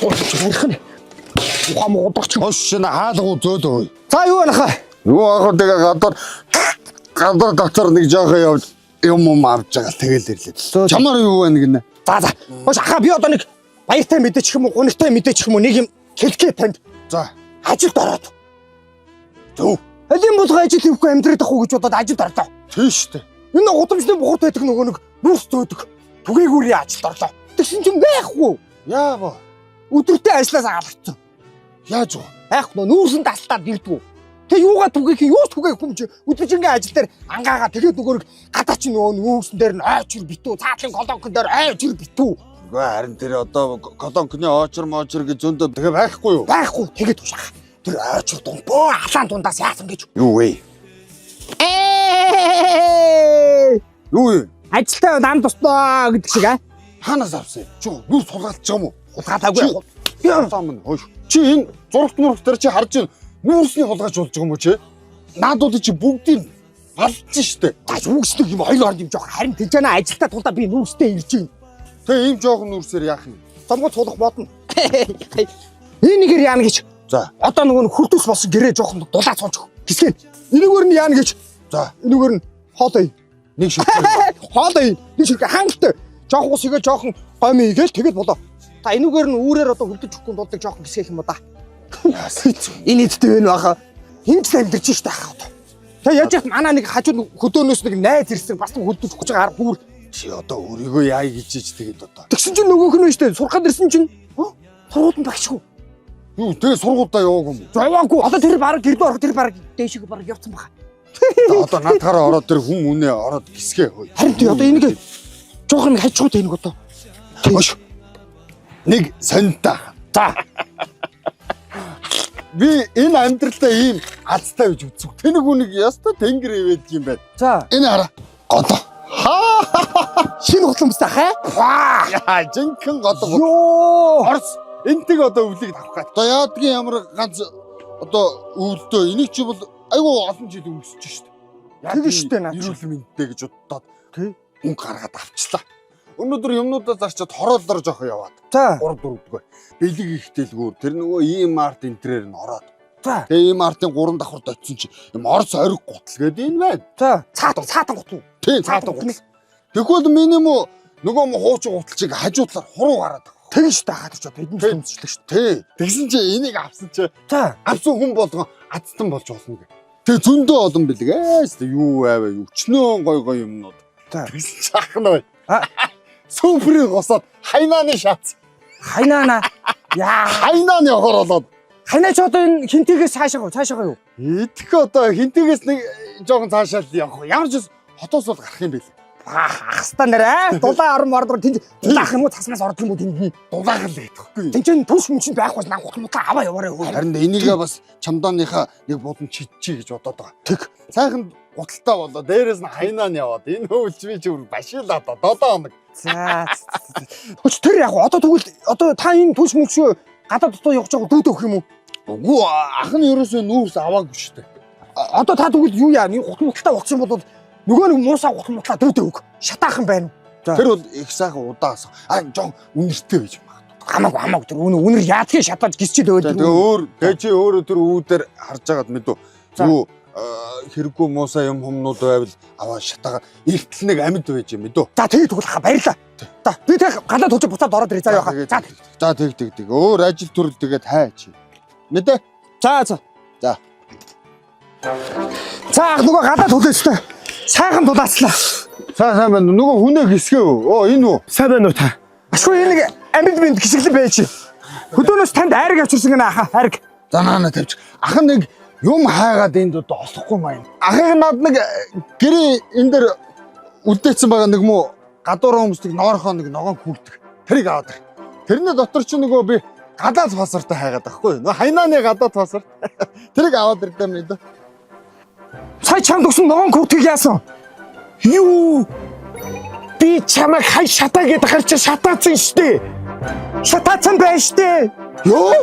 Ярих нь. Ухаан муудагч. Хош шин хаалга зөөл өө. За юу байна хаа? Юу аах вэ тэгээ гадар дотор нэг жоохон явж юм авч байгаа тэгэл ирлээ. Зөө. Чамаар юу байна гинэ? За за. Хош ахаа би одоо нэг баяртай мэдээч юм уу, гунигтай мэдээч юм уу нэг юм хэлхээ танд За. ажилд ороод. Зөв. Алийн булга ажил хийхгүй амьдраад ах уу гэж бодоод ажилд орлоо. Тийш үү. Энэ гудамжны бухарт байдаг нөгөө нэг нүүрс зөөдөг. Түгээгүүрийн ажилд орлоо. Тэгсэн чинь байхгүй. Яава. Өдөртөө ажилласаа галагдсан. Яаж вэ? Айх нөө нүүрсэн дастаад ирдгүү. Тэг юугаа түгээх юм, юу ч түгээх юм чи. Өдөржингөө ажил дээр ангаагаа тэгээд нөгөө нэг гадаа чи нөгөө нүүрсэн дээр нь ойчир битүү, цаатлын колонкон дээр ойчир битүү. Үгүй харин тэр одоо колонкны очор мочор гэж зөндөө тэгээ байхгүй юу? Байхгүй тэгээд тушаах. Тэр ойчир дунд бөө алаан дундаас яасан гэж. Юу вэ? Ээ! Юу вэ? Ажилтаа нам туснаа гэдэг шиг аа. Хаанаас авсан юм? Чи нүүрс хулгайлж байгаа юм уу? Хулгайлаагүй. Яасан мэн хойш. Чи энэ зурагт мурагт дээр чи харж байна. Нүүрсний хулгайч болж байгаа юм уу чи? Наадууд чи бүгдийг балж штэ. Та юу гэсдэг юм хоёр орд юм жоох. Харин тэнцэнэ ажилтаа тулдаа би нүүрстэй ирж байна. Тэгээ ийм жоохон нүүрсээр яах юм? Цомгоо суулгах бодно. Энэ нэгээр яана гэж. За. Одоо нөгөө нэг хүртүс болсон гэрээ жоохон дулаа цолж өгөх. Гисгэн. Энэгээр нь яана гэж. За. Энэгээр нь хоол ий. Нэг шүлэг. Хоол ий. Нэг ширхэг хангалттай. Жоохон ус игээ жоохон гомь игээл тэгэл болоо. Та энэгээр нь үүрээр одоо хөлдөж өгөхгүй дулдаг жоохон гисгэх юм уу да. Яасан ч. Энэ эдтэй байна баха. Энд л амьдарч штэ ах одоо. Тэг яаж яах манай нэг хажуу хөдөөнөөс нэг найз ирсэн бас нэг хөлдөж өгч байгаа арга хүүр. Чи одоо өөрийгөө яа гэж чиж тэгээд одоо. Тэгсэн чинь нөгөөх нь штэ сурахад ирсэн чинь сургууль нь багшгүй. Юу тэгээ сургуульдаа яваагүй юм уу? Яваагүй. Одоо тэр бараг гэрдүү орох тэр бараг дээшиг бараг явцсан баха. За, одоо наадхаараа ороод тэр хүн үнэ ороод гисгэ хөөе. Харин тий одоо энийг жоохон хажуу тэ нэг одоо. Хойш. Нэг сонинтай. За. Би энэ амьдралдаа ийм азтай гэж үзсэн. Тэнэг үнийг ястаа тэнгэр ивэдэг юм байна. За. Энэ хараа. Годоо. Хаа. Шинэ хутламстай хай. Яа, жинхэнэ годоо. Йоо. Орос энтэг одоо өвлийг авах гад. Одоо яадгийн ямар ганц одоо өвлдөө энийг чи бол айгүй олон жил өмсөж штт. Тэгэн штэ наа чи. Эрүүл мэндтэй гэж боддоод Тий. мөнгө гаргаад авчлаа. Өнөөдөр юмнуудаа зарчаад хорооллоор жоох яваад. За. 3 4 дугаар бэлэг их дэлгүүр тэр нөгөө ийм март энтрээр нь ороод. За. Тэгээ ийм мартын 3 давхарт очисон чи юм Орос ориг гутал гэдэг энэ байна. За. Цаатан цаатан гутал. Тийм цаатан гутал. Тэгвэл миний мө нөгөө мө хуучин гутал чиг хажуу талаар хуруу гараад байгаа. Тэгэн штэ хаад ч одоо эдэн Тий. өмсчлээ штэ. Тий. Тэгсэн чи энийг авсан чи За. авсан хүн болгон азтан болж болно гэх. Тэгээ зөндөө олон бэлэг ээ шүү дээ. Юу аавэ юу өчнөөн гой гой юмнууд. За. Тэгсэн чи ах нь бай. А. Суперийг госоод хайнааны шаац. Хайнаана. Яа. Хайнааны хороолоод Хайнаа ч одоо энэ хинтигээс цаашаа цаашаа юу? идэх одоо хинтигээс нэг жоохон цаашаа л явах. Ямар ч хотоос бол гарах юм байл. Ахста нэрэ дулаан орон мордор тэнд дулаах юм уу цаснаас ордог юм уу тэнд нь. Дулаах л гэдэхгүй. Тэнд чинь түлш мүнчин байхгүй наа гутал мутлаа аваа яваарай хөө. Харин энийгээ бас чамдааныхаа нэг булан чичий гэж бодоод байгаа. Тэг. Сайхан гуталтай болоо. Дээрээс нь хайнаа нь яваад. Энэ хөвлч би ч бүр башийлаа доо 7 хоног. За. Хөч тэр яг одоо тэгвэл одоо та энэ түлш мүнчөө гадаа дотоо явж байгаа дүүд өгөх юм уу? Үгүй ах нь ерөөсөө нүүрс аваагүй шүү дээ. Одоо та тэгвэл юу яа? Нэг гутал мутлаа болсон бол нөгөө нэг муусаа гутал мутлаа дүүд өг. Шатаахан байна уу? Тэр бол их сайхан удаасан. А жоон үнэртэй байж магадгүй. Хамаагүй хамаагүй тэр үнэ үнэр яадгийн шатааж гисчил Тэгээ өөл. өөр тэгээ чи өөрөө тэр үүдээр харж байгаад мэдв. За. Юу хэрэггүй муусаа юм хумнууд байвал аваа шатаага эртэл нэг амьд байж юм мэдв. За тэгээ тэгвэл ха баярлаа. За би тэг гадаа тулж буцаад ороод ирээ. За яваа. За За тэг тэг тэг. Өөр ажил төрөл тэгээд хай чи. Мэдээ? за за. За. За ах нөгөө гадаа түлээстэй. Сайхан дулааслаа. Сайн сайн байна. Нөгөө хүнээ гисгэв. Оо энэ үү? Сайн байна уу та? Ашгүй энэ нэг амьд мэнд гисгэлэн байж. Хөдөөнөөс танд айраг авчирсан гэнэ аха айраг. За наа наа тавьчих. Ах нь нэг юм хайгаад энд одоо олохгүй маа. Ахыг над нэг гэрээ энэ дээр үлдээсэн байгаа нэг муу гадуураа өмсдөг ноорхоо нэг ногоон күрдэг. Тэрийг аваад ир. Тэрний дотор чи нөгөө би гадаад паспортоо хайгаад байхгүй юу? Нөгөө хайнааны гадаад паспорт. Тэрийг аваад ирлээ мэд. Сая чамд өгсөн ногоон күртгийг яасан? Юу? Би чамайг хай шатаа гэдээ гарч шатаацсан штэ. Шатаацсан байж штэ. Юу?